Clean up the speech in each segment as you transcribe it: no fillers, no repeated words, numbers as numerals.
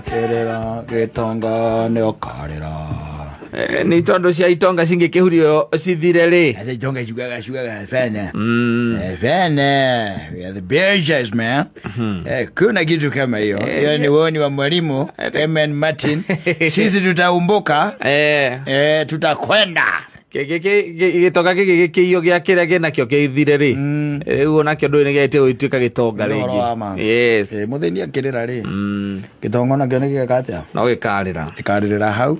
Kĩrĩra gĩtonga nĩ ũkarĩra. Nĩ tondũ cia itonga cingĩkĩhurio cithire rĩ. Sasa itonga ciugaga ciugaga bene. Bene, we are the bitches, man. Kuna kitu kama hiyo. Hiyo ni woni wa mwalimu MN Martin. Sisi tutaumbuka, tutakwenda. Gĩtonga gĩkĩ gĩkĩiywo gĩa kĩrĩa kĩnakĩo kĩthire rĩ, rĩu onakĩo ndũĩ nĩ gĩaite gũgĩtuĩka gĩtonga Nĩ ũhoro rĩngĩ. wa ma. Yes. Mũthĩni akĩrĩra rĩ, gĩtonga onakĩo nĩ gĩgeka atĩa? No gĩkarĩra. Gĩkarĩrĩra hau.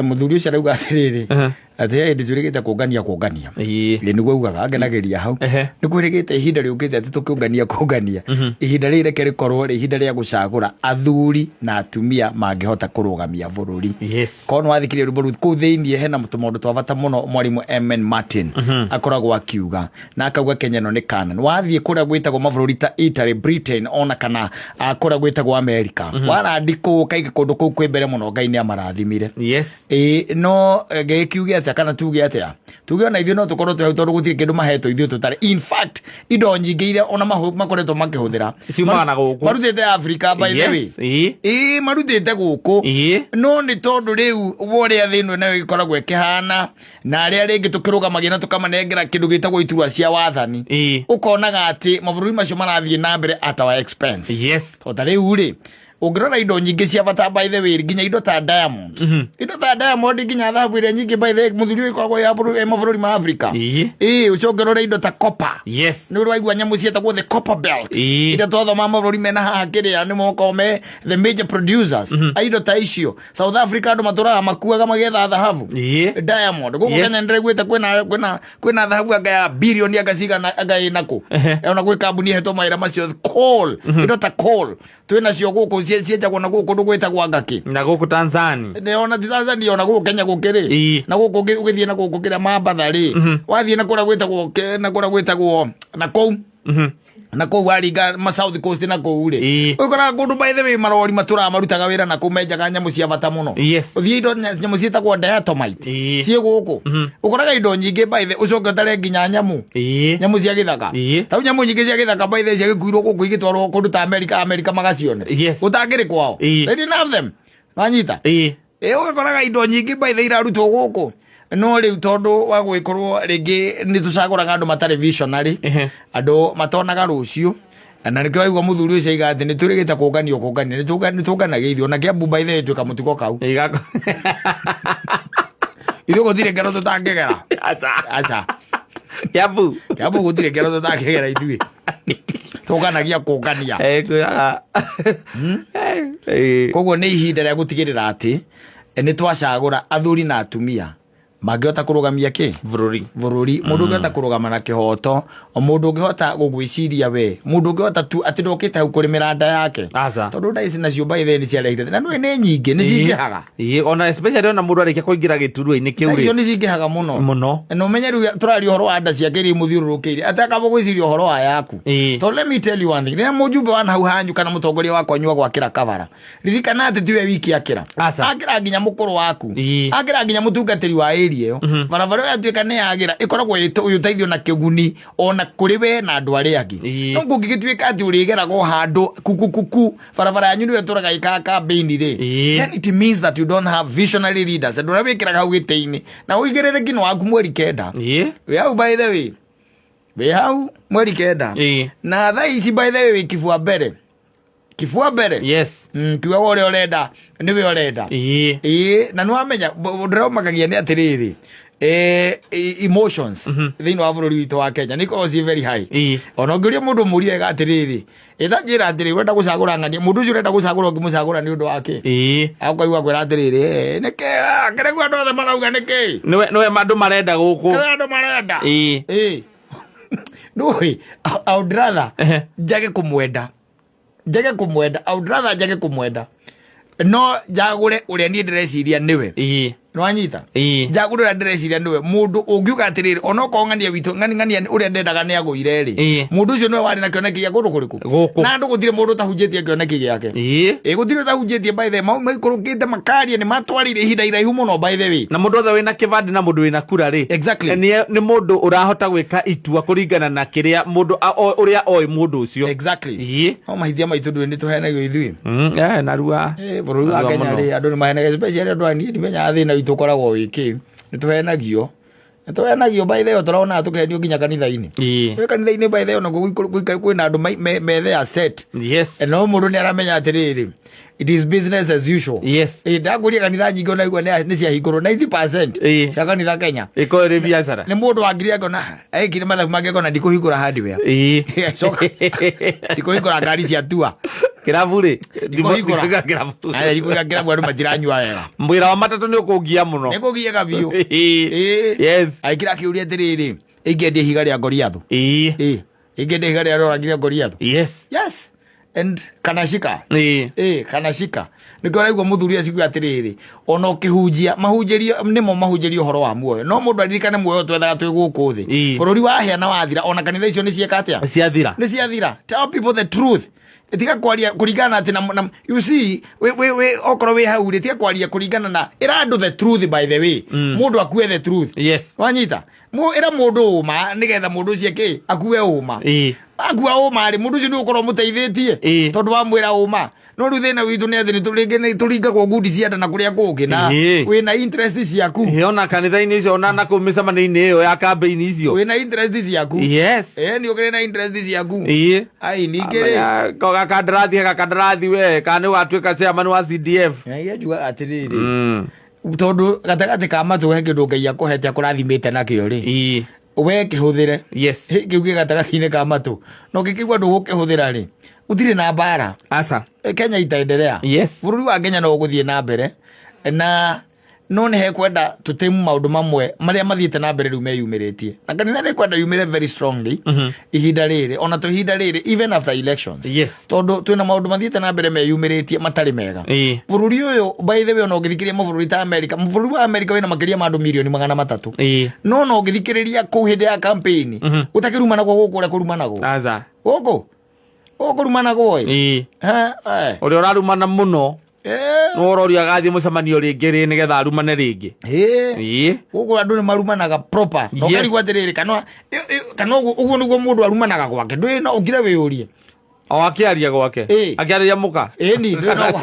Mũthuri ũcio arauga atĩrĩrĩ, atĩ he hĩndĩ twĩrĩgĩte kũngania kũngania. Ĩ nĩguo augaga angenagĩria hau. Nĩ kwĩrĩgĩte ihinda rĩũkĩte atĩ tũkĩũngania kũngania. Ihinda rĩrĩ reke rĩkorwo rĩ ihinda rĩa gũcagũra athuri na atumia mangĩhota kũrũgamia bũrũri. Korwo nĩ wathikĩrĩria rwĩmbo rũu kũu thĩiniĩ hena tũmaũndũ twa bata mũno mwarimu MN Martin akoragwo akiuga na akauga Kenya ĩno nĩ Canaan. Wathiĩ kũrĩa gwĩtagwo mabũrũri ta Italy, Britain ona kana kũrĩa gwĩtagwo America. Warandi kũu ũkaiga kũndũ kũu kwĩ mbere mũno Ngai nĩ amarathimire. Ĩ, no gĩkiuge atĩa kana tuge atĩa? Tuge ona ithuĩ no tũkorwo twĩ hau tondũ gũtirĩ kĩndũ mahetwo ithuĩ tũtarĩ. In fact, indo nyingĩ iria ona makoretwo makĩhũthĩra Ciumaga na gũkũ. Marutĩte Africa by the way. Ĩ, marutĩte gũkũ. No nĩ tondũ rĩu ũrĩa thĩ ĩno nayo ĩkoragwo ĩkĩhana na arĩa rĩngĩ tũkĩrũgamagia na tũkamanengera kĩndũ gĩtagwo iturwa cia wathani. Ũkonaga atĩ mabũrũri macio marathiĩ na mbere at our expense. O ta rĩu rĩ, ũngĩrora indo nyingĩ cia bata by the way, nginya indo ta diamond. Indo ta diamond nginya thahabu ĩrĩa nyingĩ by the way, mũthuri ũyũ ĩkoragwo ya mabũrũri ma Africa. Ũcoke ũrore indo ta copper. Nĩ ũrĩ waigua nyamũ ciĩtagwo the copper belt. Iria twathoma mabũrũri mena haha kĩrĩa nĩ mokoragwo me the major producers. Indo ta icio. South Africa andũ matũraga makuaga magĩetha thahabu. Diamond. Gũkũ Kenya nĩndĩraiguĩte kwĩna thahabu anga ya bilioni anga cigana anga ĩna kũ. Ona gwĩ kambuni ĩhetwo mawĩra macio coal. Indo ta coal. Twĩna cio gũkũ cienjagwo na gũkũ kũndũ gwĩtagwo Ngaki. Na gũkũ Tanzania. Nĩ ona ti Tanzania ona gũkũ Kenya gũkĩrĩ. Na gũkũ ũgĩthiĩ na gũkũ kĩrĩa Mambatha rĩ. Wathiĩ na kũrĩa gwĩtagwo na kũrĩa gwĩtagwo na kũu. Na kũu waringa ma South Coast na kũu rĩ. Ũkoraga kũndũ by the way marori matũraga marutaga wĩra na kũu menjaga nyamũ cia bata mũno. Ũthiĩ indo nyamũ ciĩtagwo diatomite. Ciĩ gũkũ. Ũkoraga indo nyingĩ by the ũcoke ũtare nginya nyamũ. Nyamũ cia gĩthaka. Tau nyamũ nyingĩ cia gĩthaka by the way ciagĩkuirwo gũkũ igĩtwarwo kũndũ ta America, America magacione. Gũtangĩrĩ kwao. They didn't have them. Wanyita? Ũgakoraga indo nyingĩ by the way irarutwo gũkũ. No rĩu tondũ wa gũgĩkorwo rĩngĩ nĩ tũcagũraga andũ matarĩ visionary, andũ matonaga rũciũ. Na nĩkĩo waigua mũthuri ũcio aiga atĩ nĩ twĩrĩgĩte kũnganio kũngania, nĩ tũnganagia ithuĩ. Ona Kĩambu by the way twĩ kamũtugo kau. Ithuĩ gũtirĩ ngero tũtangĩgera. Aca. Aca. Kĩambu. Kĩambu gũtirĩ ngero tũtangĩgera ithuĩ. Tũnganagia kũngania. Kwĩraga. Koguo nĩ ihinda rĩa gũtigĩrĩra atĩ nĩ twacagũra athuri na atumia mangĩhota kũrũgamia kĩ? Bũrũri. Bũrũri. Mũndũ ũngĩhota kũrũgama na kĩhoto, mũndũ ũngĩhota gũgwĩciria we, mũndũ ũngĩhota tu atĩ ndokĩte hau kũrĩmĩra nda yake. Aca. Tondũ nda ici nacio by the way nĩ ciarehire thĩna. Nĩ nĩ nyingĩ, nĩ cingĩhaga. Ona especially ona mũndũ arĩkia kũingĩra gĩturwa-inĩ kĩu rĩ. Icio nĩ cingĩhaga mũno. Mũno. Na ũmenye rĩu tũraria ũhoro wa nda ciake iria imũthiũrũrũkĩirie. Atĩ akamba gwĩciria ũhoro wa yaku. Tondũ let me tell you one thing. Rĩrĩa mũjumbe wa hau hanyu kana mũtongoria wa kwanyu agwakĩra kabara, ririkana atĩ tiwe wiki akĩra. Aca. Akĩra nginya mũkũrũ waku. Akĩra nginya mũtungatĩri wa area ĩyo. Barabara ĩyo yatuĩka nĩ yagĩra, ĩkoragwo ĩ ũteithio na kĩguni ona kũrĩ we na andũ arĩa angĩ. No kũngĩgĩtuĩka atĩ ũrĩgeraga o handũ kuku kuku, barabara yanyu nĩyo ĩtũraga ĩkaga campaign rĩ. Then it means that you don't have visionary leaders. Andũ arĩa wĩkĩraga hau gĩtĩ-inĩ na ũigĩrĩrĩki nĩ waku mweri 9. Wĩ hau by the way. Wĩ hau mweri 9. Na thaa ici by the way wĩ kibua mbere. Kibua mbere? Kiuga ũrĩa ũrenda, nĩwe ũrenda. Na nĩwamenya, ndĩromakagia nĩ atĩrĩrĩ, emotions thĩinĩ wa bũrũri witũ wa Kenya nĩ ikoragwo ciĩ very high. Ona ũngĩũria mũndũ mũrie wega atĩrĩrĩ, ĩta njĩra atĩrĩrĩ, ũrenda gũcagũra ng'ania, mũndũ ũcio ũrenda gũcagũra ũngĩmũcagũra nĩ ũndũ wa kĩ? Akaigua kwĩra atĩrĩrĩ, nĩkĩ? Kĩrĩa andũ othe marauga nĩkĩ? Nĩwe andũ marenda gũkũ. Kĩrĩa andũ marenda. Ndũĩ, I would rather njage kũmwenda. Njage kũmwenda. I would rather njage kũmwenda. No njagũre ũrĩa niĩ ndĩreciria nĩwe. Nĩwanyita? Ĩĩ. Njagũra ũrĩa ndĩreciria nĩwe mũndũ ũngiuga atĩrĩrĩ, onokorwo ng'ania witũ ng'ania ũrĩa ndendaga nĩ agũire rĩ, Ĩĩ. mũndũ ũcio nĩwe warĩ na kĩoneki gĩa kũndũ kũrĩkũ? Gũkũ. Na andũ gũtirĩ mũndũ ũtahunjĩtie kĩoneki gĩake. Ĩĩ. Ĩ gũtirĩ ũtahunjĩtie, by the way, mau maikũrũkĩte makaria nĩ matwarire ihinda iraihu mũno, by the way. Na mũndũ wothe wĩna kĩbandĩ na mũndũ wĩna kura rĩ, Exactly. nĩ mũndũ ũrahota gwĩka itua kũringana na kĩrĩa mũndũ ũrĩa oĩ mũndũ ũcio. Exactly. Ĩĩ. No mahithia maitũ ndũĩ nĩ tũhenagio ithuĩ. Narua. Bũrũri wa Narua Kenya mũno. rĩ, andũ nĩ mahenagio, especially andũ aya, niĩ ndimenyaga thĩna witũ ũkoragwo wĩ kĩ. Nĩ tũhenagio. Nĩ tũhenagio, by the way, tũronaga tũkĩhenio nginya kanitha-inĩ. Ĩĩ. Gwĩ kanitha-inĩ, by the way, ona kwĩna andũ me there set. Yes. No mũndũ nĩ aramenya atĩrĩrĩ, it is business as usual. Yes. Ndakũria kanitha nyingĩ ona igua nĩ ciahingũrwo 90% Ĩĩ. cia kanitha Kenya. Ĩkorwo ĩrĩ biacara. Nĩ mũndũ wangiri akona ekire mathabu make akona ndikũhingũra hardware. Ĩĩ. Coka ndikũhingũra ngari cia tua. Kĩrabu rĩ. Ndikũhingũra. Kĩrabu. Aya ndikũhingũra kĩrabu andũ matiranyua wega. Mwĩra wa matatũ nĩ ũkũngia mũno. Nĩ kũgiaga biũ. Ĩĩ. Ĩĩ. Yes. Aikira akĩũria atĩrĩrĩ, ingĩendia ihiga rĩa Goliath. Ĩĩ. Ĩĩ. Ingĩendia ihiga rĩa roragire Goliath. Yes. Yes. And kanashika. Ĩĩ. Ĩĩ, kanashika. Nĩkĩo ũraigua mũthuri aciuga atĩrĩrĩ, ona ũkĩhunjia, mahunjĩrio nĩmo mahunjĩrio ũhoro wa muoyo. No mũndũ aririkane muoyo twethaga twĩ gũkũ thĩ. Ĩĩ. Bũrũri wahĩa na wathira, ona kanitha icio nĩ cieka atĩa? Ciathira. Nĩ ciathira. Tell people the truth. Tiga kwaria kũringana atĩ na you see, we okorwo wĩ hau rĩ, tiga kwaria kũringana na ĩra andũ the truth, by the way. Mũndũ akue the truth. Yes. Wanyita? Ĩra mũndũ ũma nĩgetha mũndũ ũcio kĩ akue ũma. Ĩĩ. Akua ũma rĩ, mũndũ ũcio nĩ ũkorwo mũteithĩtie Ĩĩ. tondũ wamwĩra ũma. No rĩu thĩna witũ nĩ atĩ rĩngĩ nĩ tũringagwo ngundi cia nda na kũrĩa kũngĩ na Ĩĩ. wĩna interest ciaku. Ĩĩ, ona kanitha-inĩ icio ona na kũu mĩcemanio-inĩ ĩyo ya kambĩini icio. Wĩna interest ciaku. Yes. Ĩĩ, nĩ ũkĩrĩ na interest ciaku. Ĩĩ. Ai, ningĩ rĩ. Amenya, ko gakandarathi gakandarathi we kana nĩ ũgatuĩka chairman wa CDF. Ngai njugaga atĩrĩrĩ, tondũ gatagatĩ ka matũ he kĩndũ Ngai akũhete akũrathimĩte nakĩo rĩ, Ĩĩ. we kĩhũthĩre. Yes. Kĩu kĩ gatagatĩ-inĩ ka matũ na ũngĩkĩigua ndũgũkĩhũthĩra rĩ, gũtirĩ na mbara. Aca. Kenya itaendelea. Yes. Bũrũri wa Kenya no ũgũthiĩ na mbere na no nĩ hekwenda tũtĩmu maũndũ mamwe marĩa mathiĩte na mbere rĩu meyumĩrĩtie, na kanitha nĩ kwenda yumĩre very strongly ihinda rĩrĩ, ona to ihinda rĩrĩ, even after elections. Yes. Tondũ twĩna maũndũ mathiĩte na mbere meyumĩrĩtie matarĩ mega. Ĩĩ. Bũrũri ũyũ, by the way, ona ũngĩthikĩrĩria mabũrũri ta America, bũrũri wa America wĩna makĩria ma andũ 300,000,000. Ĩĩ. No no ũngĩthikĩrĩria kũu hĩndĩ ya campaign, gũtakĩrumanagwo gũkũ ũrĩa kũrumanagwo. Aca. Gũkũ gũkũ kũrumanagwo ĩ. Ĩĩ. Ha, eh. Ũrĩa ũrarumana mũno Eh. nĩ ũroria agathiĩ mũcemanio rĩngĩ rĩ nĩgetha arumane rĩngĩ. Ĩĩ. Ĩĩ. Gũkũ andũ nĩ marumanaga proper. Na Yes. ũkarigwo atĩrĩrĩ, kana kana ũguo nĩguo mũndũ arumanaga gwake, ndũĩ no ũkire wĩyũrie. O akĩaria gwake. Ĩĩ. Akĩarĩria mũka. Ĩĩ, ni ndũĩ no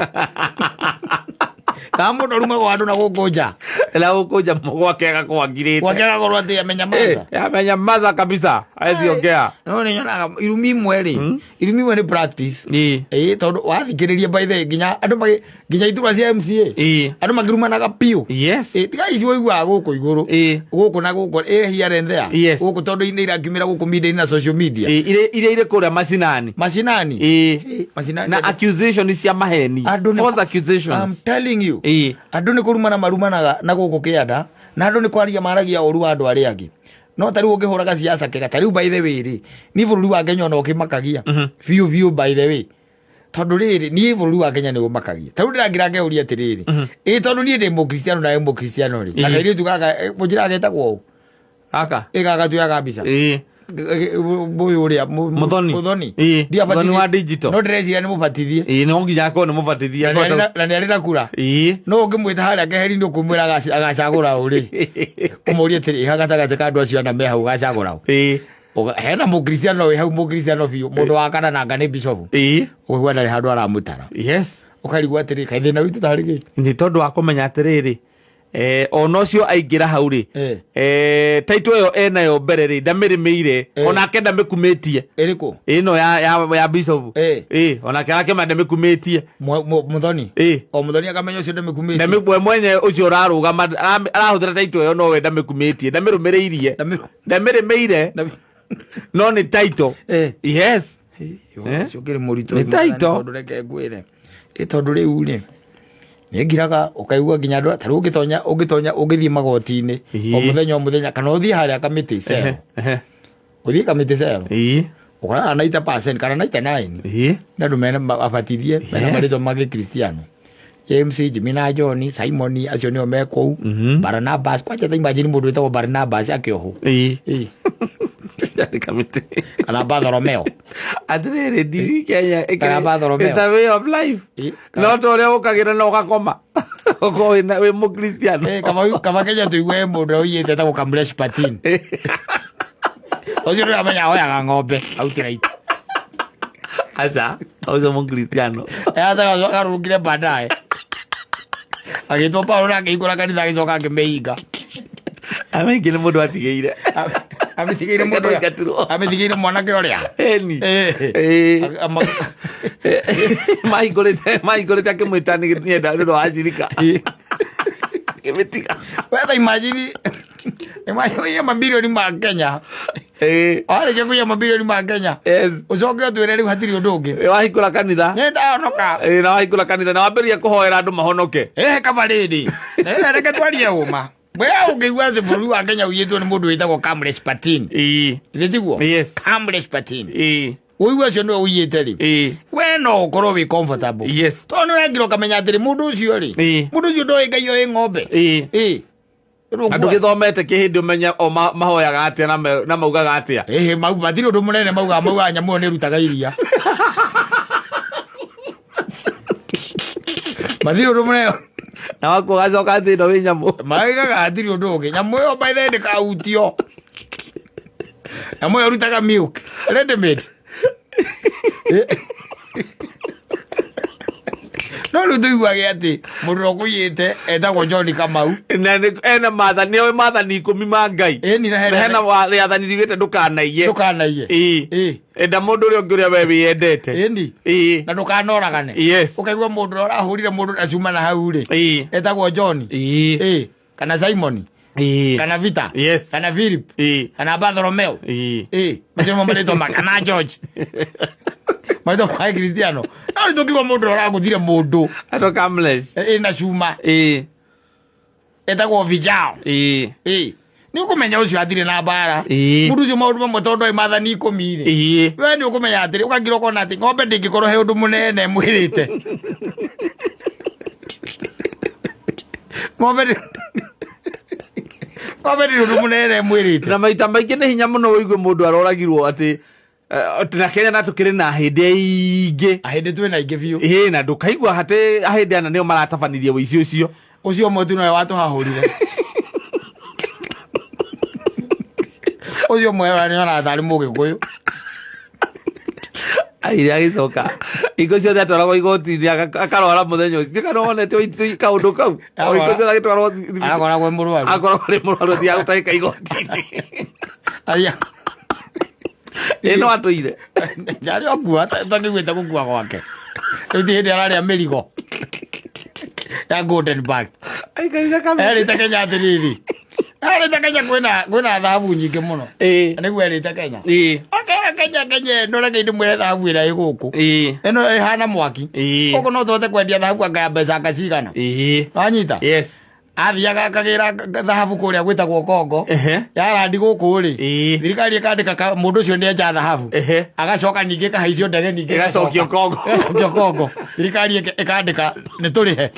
kana mũndũ arumagwo andũ na gũkũ nja. Na gũkũ nja gwake agakorwo angirĩte. Gwake agakorwo atĩ amenya maza. Amenya maza kabisa. Hawezi ongea. No nĩ nyonaga irumi imwe rĩ, irumi imwe nĩ practice. Ĩĩ. Ĩĩ, tondũ wathikĩrĩria, by the way, nginya andũ nginya iturwa cia MCA, Ĩĩ. andũ makĩrumanaga biũ. Yes. Ĩĩ, tiga ici ũiguaga gũkũ igũrũ. Ĩĩ. Gũkũ na gũkũ, ĩ here and there. Yes. Gũkũ tondũ nĩ irakiumĩra gũkũ media na social media. Ĩĩ, iria irĩ kũrĩa macinani. Macinani. Ĩĩ. Ĩĩ, macinani. Na accusation cia maheni. Andũ nĩ- False accusations. I'm telling you. Ĩĩ. Andũ nĩ kũrumana marumanaga na gũkũ kĩanda, na andũ nĩ kwaria maragia ũru wa andũ arĩa angĩ. No ta rĩu ũngĩhũraga siasa kega, ta rĩu, by the way rĩ, niĩ bũrũri wa Kenya ona ũkĩmakagia biũ biũ, by the way, tondũ rĩrĩ, niĩ bũrũri wa Kenya nĩ ũmakagia. Ta rĩu ndĩrangira ngeuria atĩrĩrĩ, ĩ tondũ niĩ ndĩ mũkristiano nawe mũkristiano rĩ, na kairĩtu gaka mũnjĩra getagwo ũ? Aka. Ĩ gaka tuoyaga mbica. Ĩĩ. Ũyũ ũrĩa Mũthoni. Mũthoni. Ĩĩ, Ndiabatithie. Mũthoni wa digital. No ndĩreciria nĩ mũbatithie. Ĩĩ, no nginya akorwo nĩ mũbatithie. Na nĩ arĩ na kura. Ĩĩ. No ũngĩmwĩta harĩa keheri-inĩ ũkũmwĩra agacagũra ũ rĩ, ũmũrie atĩrĩ, ha gatagatĩ ka andũ acio ana me hau ũgacagũra ũ? Ĩĩ. Hena mũkristiano wĩ hau, mũkristiano biũ, mũndũ wa kana nanga nĩ bishop, Ĩĩ. ũkaigua ndarĩ handũ aramũtara. Yes. Ũkarigwo atĩrĩ, kaĩ thĩna witũ tarĩ kĩ? Nĩ tondũ wa kũmenya atĩrĩrĩ, ona ũcio aingĩra hau rĩ, taitũ ĩyo enayo mbere rĩ, ndamĩrĩmĩire. Onake ndamĩkumĩtie. Ĩrĩkũ? Ĩno ya bishop. Ĩĩ, onake arakĩma ndamĩkumĩtie. Mũthoni. Ĩĩ. O mũthoni akamenya ũcio ndamĩkumĩtie. We mwenye ũcio ũrarũgama arahũthĩra taitũ ĩyo, nowe ndamĩkumĩtie, ndamĩrũmĩrĩirie, ndamĩrĩmĩire, no nĩ title. Yes. Ũcio ũkĩrĩ mũritũ. Nĩ title. Tondũ reke ngwĩre, ĩ tondũ rĩu rĩ, nĩ ngiraga ũkaigua nginya andũ ta rĩu ũngĩtonya ũngĩthiĩ magoti-inĩ o mũthenya o mũthenya, kana ũthiĩ harĩa kamĩtĩ cell, ũthiĩ kamĩtĩ cell, ũkoraga 90% kana 99 nĩ andũ mena abatithie mena marĩtwa ma gĩkristiano. James, Jimmy na John, Simon acio nĩo me kũu. Barnabas, kwanja ta imagine mũndũ wĩtagwo Barnabas akĩohwo. Ĩĩ. Ĩĩ. Kana Bartholomeo. Atĩrĩrĩ, ndini Kenya Kana Bartholomeo. It's a way of life. No ta ũrĩa ũkagĩra na ũgakoma. Ũkorwo wĩ mũkristiano. Kaba Kenya tũigue mũndũ ũiyĩte etagwo Kamlesh Patin. Ũcio ndũramenya ahoyaga ng'ombe outright. Aca, ũcio mũkristiano. Agarũrũkire baadaye. Agĩtwo Paulo na akĩhingũra kanitha agĩcoka akĩmĩhinga. Amaingĩ nĩ mũndũ atigĩire. Amĩtigĩire mũndũ ũrĩa. Amĩtigĩire mwanake ũrĩa. Ĩni. Mahingũrĩte akĩmwĩta nĩ ũndũ wa cirika. Akĩmĩtiga. Wetha imagine imagine mabirioni ma Kenya. Warĩkia kũiya mabirioni ma Kenya. Ũcoke ũtwĩre rĩu hatirĩ ũndũ ũngĩ. Wahingũra kanitha. Nĩ ndahonoka. Na wahingũra kanitha na wambĩrĩria kũhoera andũ mahonoke. Kaba rĩrĩ. Reke twarie ũma. We ũngĩigua atĩ bũrũri wa Kenya ũiyĩtwo nĩ mũndũ wĩtagwo Kamlesh Patin. Githĩ tiguo? Yes. Kamlesh Patin. Ũigua ũcio nĩwe ũiyĩte rĩ. We no ũkorwo wĩ comfortable. Yes. Tondũ nĩ ũrangĩra ũkamenya atĩrĩ mũndũ ũcio rĩ. Mũndũ ũcio ndoĩ Ngai oĩ ng'ombe. Na ndũgĩthomete kĩhĩndĩ ũmenye o mahoyaga atĩa na maugaga atĩa. Matirĩ ũndũ mũnene maugaga nyamũ ĩyo nĩ ĩrutaga iria. Matirĩ ũndũ mũnene. Na waku ũgacoka atĩ ĩno wĩ nyamũ. Maugaga hatirĩ ũndũ ũngĩ. Nyamũ ĩyo by the way ndĩkahutio. Nyamũ ĩyo ĩrutaga milk. Ready made. No rĩu tũiguage atĩ mũndũ ũrĩa ũkũiyĩte etagwo John Kamau. Na ena maathani, nĩoĩ maathani 10 ma Ngai. Ĩni, na hena Na hena rĩathani riugĩte ndũkanaiye. Ndũkanaiye. Enda mũndũ ũrĩa ũngĩ ũrĩa we wĩyendete. Ĩni. Na ndũkanoragane. Yes. Ũkaigua mũndũ ũrĩa ũrahũrire mũndũ na cuma na hau rĩ. Etagwo John. Kana Simon. Kana Peter. Yes. Kana Philip. Kana Bartholomeo. Macio nĩmo marĩtwa ma kana George. Marĩtwa ma Kristiano. No rĩu tũkiuga mũndũ ũrĩa ũragũthire mũndũ. Etagwo Kamlesh. Ĩna cuma. Etagwo Vijao. Nĩ ũkũmenya ũcio atirĩ na mbara. Mũndũ ũcio maũndũ mamwe tondũ ndoĩ maathani 10 rĩ. We nĩ ũkũmenya atĩrĩ, ũkangira ũkona atĩ ng'ombe ndĩngĩkorwo he ũndũ mũnene mwĩrĩte. Ng'ombe ndĩ ũndũ mũnene mwĩrĩte. Na maita maingĩ nĩ hinya mũno ũigue mũndũ aroragirwo atĩ na Kenya na tũkĩrĩ na hĩndĩ aingĩ. Ahĩndĩ twĩna aingĩ biũ. Na ndũkaigua atĩ ahĩndĩ ana nĩo maratabanirie ũici ũcio. Ũcio ũmwe tu nowe watũhahũrire. Ũcio ũmwe nĩonaga tarĩ mũgĩkũyũ. Aire agĩcoka. Hingo ciothe atwaragwo igoti-inĩ akarwara mũthenya ũcio. Ndiũĩ kana wonete kaũndũ kau. O hingo ciothe agĩtwarwo thibitarĩ. Akoragwo e mũrwaru. Akoragwo arĩ mũrwaru athiaga gũtahĩka igoti-inĩ. Aria. Ĩ no atũire. Ndarĩ okua, atakĩiguĩte gũkua gwake. Rĩu ti hĩndĩ ararĩa mĩrigo ya Golden Bag. Aikarire kamĩtĩ. Erĩte Kenya atĩrĩrĩ. Erĩte Kenya kwĩna thahabu nyingĩ mũno. Nĩguo erĩte Kenya. Akera Kenya, Kenya ĩno reke ndĩmwĩre thahabu ĩrĩa ĩ gũkũ. Ĩno ĩhana mwaki. Gũkũ no tũhote kwendia thahabu anga ya mbeca anga cigana. Wanyita? Yes. Athiaga akagĩra thahabu kũrĩa gwĩtagwo Kongo. Yarandi gũkũ rĩ. Thirikari ĩkandĩka mũndũ ũcio nĩenja thahabu. Agacoka ningĩ ĩkahaicio ndege ningĩ Ĩgacokio Kongo. Ĩgacokio Kongo. Thirikari ĩkandĩka nĩ tũrĩhe.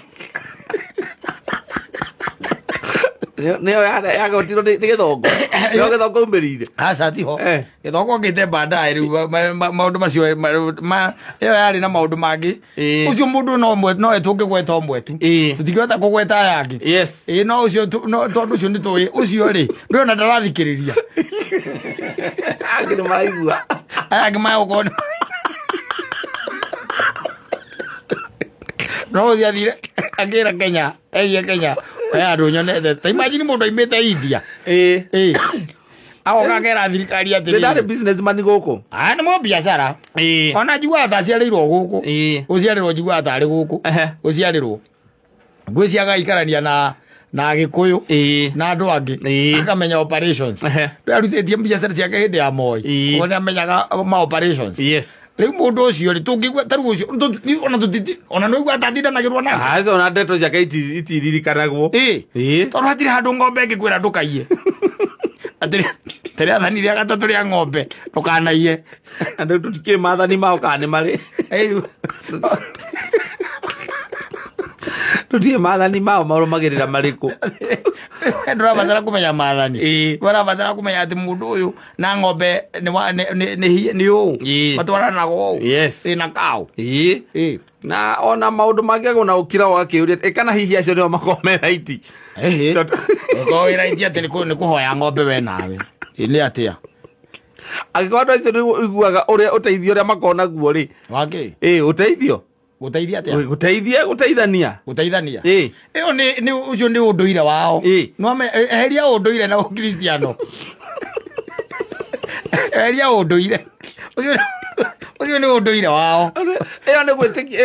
Nĩyo yagotirwo nĩ gĩthongo. Nĩyo gĩthongo umĩrĩire. Aca tiho. Gĩthongo ngĩte baadaye rĩu maũndũ macio ĩyo yarĩ na maũndũ mangĩ. Ũcio mũndũ no ũmwe, no tũngĩgweta ũmwe tu. Tũtingĩhota kũgweta aya angĩ. Yes. No ũcio no tondũ ũcio nĩ tũĩ, ũcio rĩ, ndũrĩ ona ndarathikĩrĩria. Angĩ nĩ maraigua. Aya angĩ magũkorwo nĩ No ũcio athire akĩra Kenya, eiye Kenya. Aya andũ nyonete. Ta imagine mũndũ aimĩte India. Agoka akera thirikari atĩrĩrĩ. Nĩ ndarĩ businessman gũkũ. Nĩ mũ biacara. Ona njiguaga ta aciarĩirwo gũkũ. Gũciarĩrwo njiguaga tarĩ gũkũ. Gũciarĩrwo. Ngwĩciria agaikarania na Agĩkũyũ. Na andũ angĩ. Akamenya operations. Nĩarutĩtie biacara ciake hĩndĩ ya Moi. Ũguo nĩamenyaga ma operations. Yes. Rĩu mũndũ ũcio rĩ, tũngĩigua ta rĩu ũcio, ona tũtiti, ona nĩ ũiguaga ta atindanagĩrwo nake. Aca, ona ndeto ciake itiririkanagwo. Tondũ hatirĩ handũ ng'ombe ĩngĩkwĩra ndũkaiye. Atĩrĩ, ta rĩathani rĩa gatatũ rĩa ng'ombe, ndũkanaiye. Na rĩu tũtikĩũĩ maathani mao kana nĩ marĩ. Tũtiĩ maathani mao marũmagĩrĩra marĩkũ. Ndũrabatara kũmenya maathani. Ĩĩ. Ũrabatara kũmenya atĩ mũndũ ũyũ na ng'ombe nĩ wa- nĩ- nĩ- nĩ hi- nĩ ũũ. Ĩĩ. Matwaranaga ũũ. Yes. Ĩ na kaũ. Ĩĩ. Ĩ. Na ona maũndũ mangĩ agwo na ũkira ũgakĩũria ĩ kana hihi acio nĩo makoragwo me right. Ĩhĩ. Tondũ- Ũkorwo wĩ right atĩ nĩ kũhoya ng'ombe we nawe. Ĩ nĩ atĩa? Angĩkorwo andũ acio nĩ ũiguaga ũrĩa ũteithio ũrĩa makoragwo naguo rĩ. Wakĩ? Ĩĩ ũteithio. Gũteithia atĩa? Gũteithia gũteithania. Gũteithania. Ĩĩ. Ĩyo nĩ ũcio nĩ ũndũire wao. Ĩĩ. Nĩwame eheria ũndũire na ũkristiano. Eheria ũndũire. Ũcio nĩ ũndũire wao. Ĩyo nĩ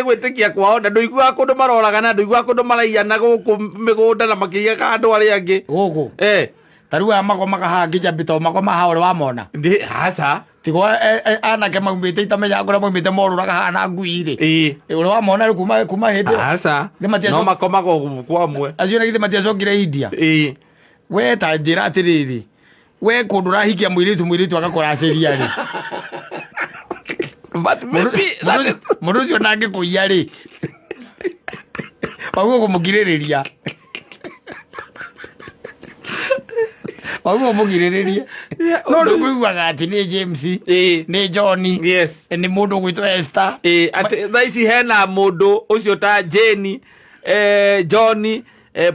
gwĩtĩkia kwao na ndũiguaga kũndũ maroragana, ndũiguaga kũndũ maraiyana gũkũ mĩgũnda na makĩiyaga andũ arĩa angĩ. Gũkũ. Eh. Ta rĩu aya magomaga haha Kĩjambi to magoma haha ũrĩ wamona. Ndĩ aca. Tigo anake maumĩte itamenya kũrĩa maumĩte morũraga haha na ngui rĩ. Ĩĩ. Ũrĩ wamona rĩu kuma hĩndĩ ĩyo. Aca. Nĩ matiaco- No makomaga ũguo kwa amwe. Acio na githĩ matiacokire India. Ĩĩ. We ta njĩra atĩrĩrĩ. We kũndũ ũrahikia mũirĩtu agakũracĩria rĩ. But maybe that is Mũndũ ũcio ndangĩkũiya rĩ. Waguo kũmũkirĩrĩria. Waguo mũgirĩrĩrie. No rĩu kũiguaga atĩ nĩ James, Ĩĩ. nĩ John, Yes. nĩ mũndũ ũgwĩtwo Esther. Ĩĩ, atĩ thaa ici hena mũndũ ũcio ta Jane, John,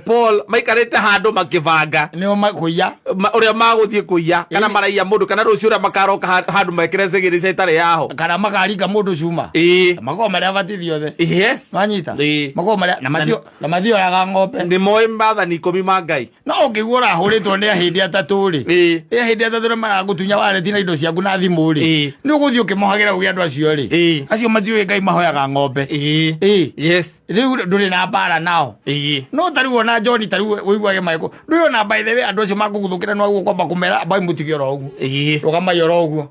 Paul maikarĩte handũ makĩbanga. Nĩo makũiya. Ũrĩa magũthiĩ kũiya kana Ĩĩ. maraiya mũndũ kana rũciũ ũrĩa makaroka handũ mekĩre cigĩrĩ itarĩ yaho. Kana makaringa mũndũ cuma. Ĩĩ. Makoragwo marĩ abatithio othe. Yes. Wanyita? Ĩĩ. Makoragwo marĩ na mathioyaga ng'ombe. Nĩ moĩ maathani 10 ma Ngai. No ũngĩigua ũrahũrĩtwo nĩ ahĩndĩ atatũ rĩ. Ĩĩ. Ĩ ahĩndĩ atatũ nĩ maragũtunya wareti na indo ciaku na thimũ rĩ. Ĩĩ. Nĩ ũgũthiĩ ũkĩmohagĩra ũgĩ andũ acio rĩ. Ĩĩ. Acio matiũĩ Ngai mahoyaga ng'ombe. Ĩĩ. Ĩĩ. Yes. Rĩu ndũrĩ na mbara nao. Ĩĩ. No ta rĩu ona John ta rĩu ũiguage maĩko. Ndũĩ ona by the way andũ acio makũgũthũkĩra no ũguo kwamba kũmera ambai mũtige oro ũguo. Ĩĩ. Rũgamai oro ũguo.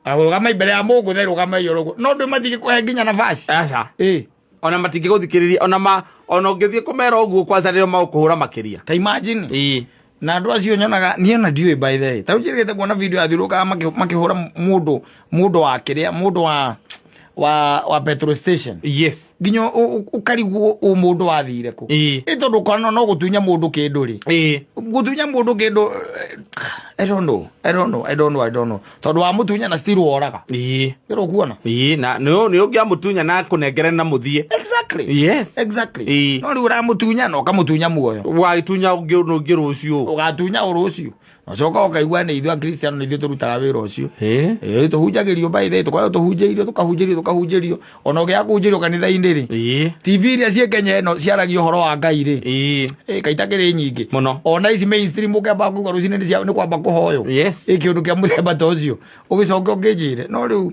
Rũgamai mbere ya Mũngũ the rũgamai oro ũguo. No ndũĩ matingĩkũhe nginya nafasi. Aca. Ĩĩ. Ona matingĩgũthikĩrĩria ona ma ona ũngĩthiĩ kũmera ũguo kwanza nĩo magũkũhũra makĩria. Ta imagine. Ĩĩ. Na andũ acio nyonaga niĩ ona ndiũĩ by the way. Ta rĩu njĩrĩgĩte kuona video yathiũrũrũkaga makĩhũra mũndũ wa kĩrĩa mũndũ wa petrol station. Yes. Nginya ũkarigwo ũ mũndũ wathire kũ. Ĩĩ. Ĩ tondũ ũkona no gũtunya mũndũ kĩndũ rĩ. Ĩĩ. Gũtunya mũndũ kĩndũ I don't know. I don't know. I don't know. I don't know. Tondũ wamũtunya na still woraga. Ĩĩ. Ndĩrĩ ũkuona? Ĩĩ, na nĩ ũngĩamũtunya na akũnengere na mũthiĩ. Exactly. Yes. Exactly. Ĩĩ. No rĩu ũramũtunya na ũkamũtunya muoyo. Wagĩtunya ũngĩ ũngĩ rũciũ. Ũgatunya o rũciũ. Na ũcoka ũkaigua nĩ ithuĩ Akristiano nĩ ithuĩ tũrutaga wĩra ũcio. Ĩĩ. Ĩĩ, tũhunjagĩrio by the way, tũkoragwo tũhunjĩirio, tũkahunjĩrio, tũkahunjĩrio. Ona ũngĩaga kũhunjĩrio kanitha-inĩ rĩ. Ĩĩ. TV iria ciĩ Kenya ĩno ciaragia ũhoro wa Ngai rĩ. Ĩĩ. Ĩ kaita kĩrĩ nyingĩ. Mũno. Ona ici mainstream ũkĩamba kũigua rũcinĩ nĩ kwamba kũhoywo. Yes. Ĩ kĩũndũ kĩa mũthemba ta ũcio. Ũgĩcoke ũkĩnjĩre. No rĩu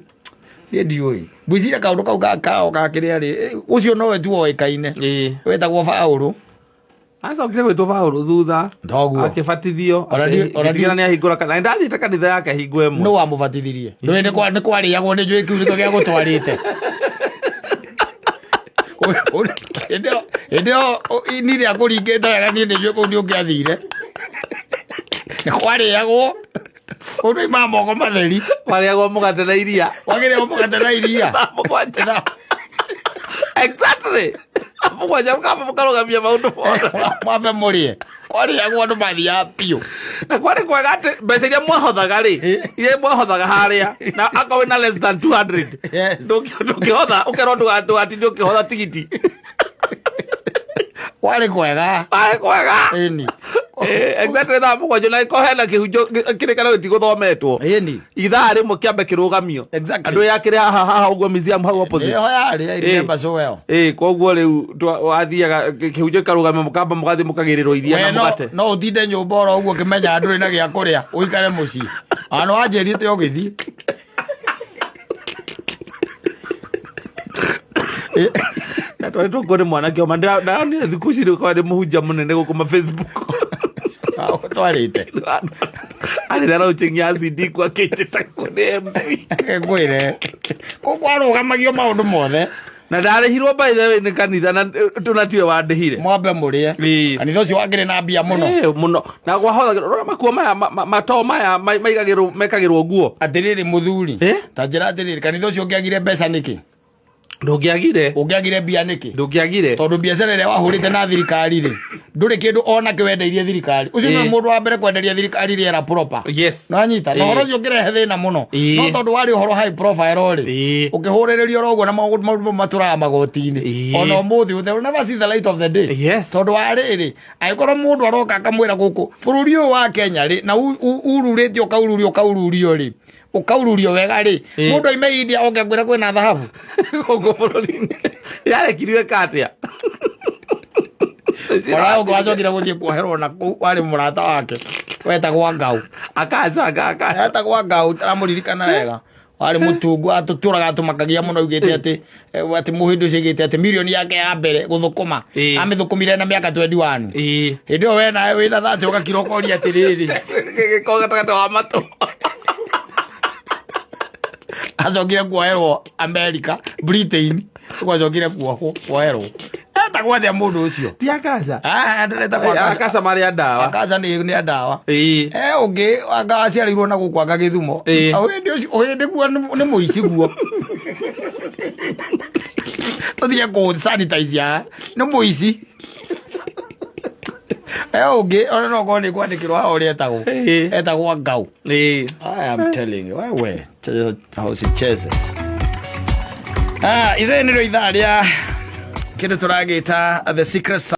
niĩ ndiũĩ. Ngwĩciria kaũndũ kau kao ga kĩrĩa rĩ, ũcio nowe tu woĩkaine. Ĩĩ. Wetagwo Paũlũ. Acokire gwĩtwo Paũlũ thutha. Ndoguo. Akĩbatithio. Ona Agĩtigĩra nĩ ahingũra kanitha. Ndathiĩte kanitha yake hingo ĩmwe. Nũ wamũbatithirie? Ndũĩ nĩ kwarĩagwo nĩ njũĩ kĩu nĩkĩo gĩagũtwarĩte. Hĩndĩ ĩyo ini rĩa kũringĩte wega niĩ nĩ njũĩ kũu nĩ ũngĩathire. Nĩ kwarĩagwo. Ũndũ oimaga moko matheri. Warĩagwo mũgate na iria. Wagĩrĩagwo mũgate na iria. Thaa mũgwanja. Exactly. Thaa mũgwanja mũkamba mũkarũgamia maũndũ mothe. Mwambe mũrĩe. Kwarĩagwo andũ mathiaga biũ. Na kwarĩ kwega atĩ mbeca iria mwahothaga rĩ, iria mwahothaga harĩa, na akorwo wĩna less than 200. Yes. Ndũngĩhotha, ũkerwo ndũgatinde ũkĩhotha tigiti. Kwarĩ kwega. Kwarĩ kwega. Ĩni. Exactly thaa mũgwanja na ĩkorwo hena kĩhunjo kĩrĩkanĩro gĩtigũthometwo. Ĩni. Ithaa rĩmwe kĩambe kĩrũgamio. Exactly. Andũ aya akĩrĩ haha ũguo museum hau opposite. Nĩho yarĩ, I remember so well. Ĩĩ, koguo rĩu wathiaga kĩhunjo gĩkarũgamio mũkamba mũgathiĩ mũkagĩrĩrwo iria na mũgate. No ũtinde nyũmba oro ũguo ũkĩmenya ndũrĩ na gĩa kũrĩa, ũikare mũciĩ. Ona no wanjĩrĩte ũgĩthiĩ. Na twarĩ tũkuo nĩ mwanake ũmwe, ndĩronire thikũ ici rĩu nĩ mũhunjia mũnene gũkũ ma Facebook. Twarĩte. Arĩ na launching ya CD kwa akĩnjĩta kuo nĩ MC. Ngwĩre. Kũu kwarũgamagio maũndũ mothe. Na ndarĩhirwo by the way nĩ kanitha na tũna tiwe wandĩhire. Mwambe mũrĩe. Ĩĩ. Kanitha ũcio wakĩrĩ na mbia mũno. Ĩĩ, mũno. Na gwahothagĩrwo, rora makuo maya, matoo maya maigagĩrwo, mekagĩrwo nguo. Atĩrĩrĩ mũthuri. Ĩ? Ta njĩra atĩrĩrĩ, kanitha ũcio ũngĩagire mbeca nĩkĩ? Ndũngĩagire. Ũngĩagire mbia nĩkĩ? Ndũngĩagire. Tondũ biacara ĩrĩa wahũrĩte na thirikari rĩ, ndũrĩ kĩndũ ona kĩ wendeirie thirikari. Ũcio nĩwe mũndũ wa mbere kwenderia thirikari rĩera proper. Nĩwanyita? Na ũhoro ũcio ũkĩrehe thĩna mũno. No tondũ warĩ ũhoro high profile rĩ, ũkĩhũrĩrĩrio oro ũguo na maũndũ maũndũ matũraga magoti-inĩ. Ona ũmũthĩ they will never see the light of the day. Tondũ wa rĩrĩ, angĩkorwo mũndũ aroka akamwĩra gũkũ bũrũri ũyũ wa Kenya rĩ, na ururĩte ũkaururio ũkaururio rĩ, ũkaururio wega rĩ, mũndũ aime India oke akwĩra kwĩna thahabu. Gũkũ bũrũri-inĩ yarekirio ĩka atĩa? Ona ũngĩ wacokire gũthiĩ kuoherwo na kũu warĩ mũrata wake wetagwo Ngau. Akaca, akaca. Etagwo Ngau, ndĩramũririkana wega. Warĩ mũtungu atũtũraga atũmakagia mũno augĩte atĩ atĩ mũhĩndĩ ũcio augĩte atĩ mirioni yake ya mbere gũthũkũma amĩthũkũmire na mĩaka 21. Hĩndĩ ĩyo we nawe wĩna 30 ũgakira ũkoria atĩrĩrĩ. Gĩko gatagatĩ wa matũ. Acokire kuoherwo America, Britain, gwacokire kuohwo, kuoherwo. Etagwo atĩa mũndũ ũcio? Ti Akaca. Ah, ndĩretagwo Akaca. Akaca marĩ a ndawa. Akaca nĩ a ndawa. Ũngĩ anga aciarĩirwo na gũkũ anga Gĩthumo. Ũhĩndĩ ũcio, ũhĩndĩ guo nĩ mũici guo. Tũthiĩ kũ sanitize haha. Nĩ mũici. Ũngĩ, ona no korwo nĩ kwandĩkĩrwo haha ũrĩa etagwo. Etagwo Ngau. I am telling you, wewe, usicheze. Ithuĩ nĩrĩo ithaa rĩa kĩndũ tũragĩta The Secret.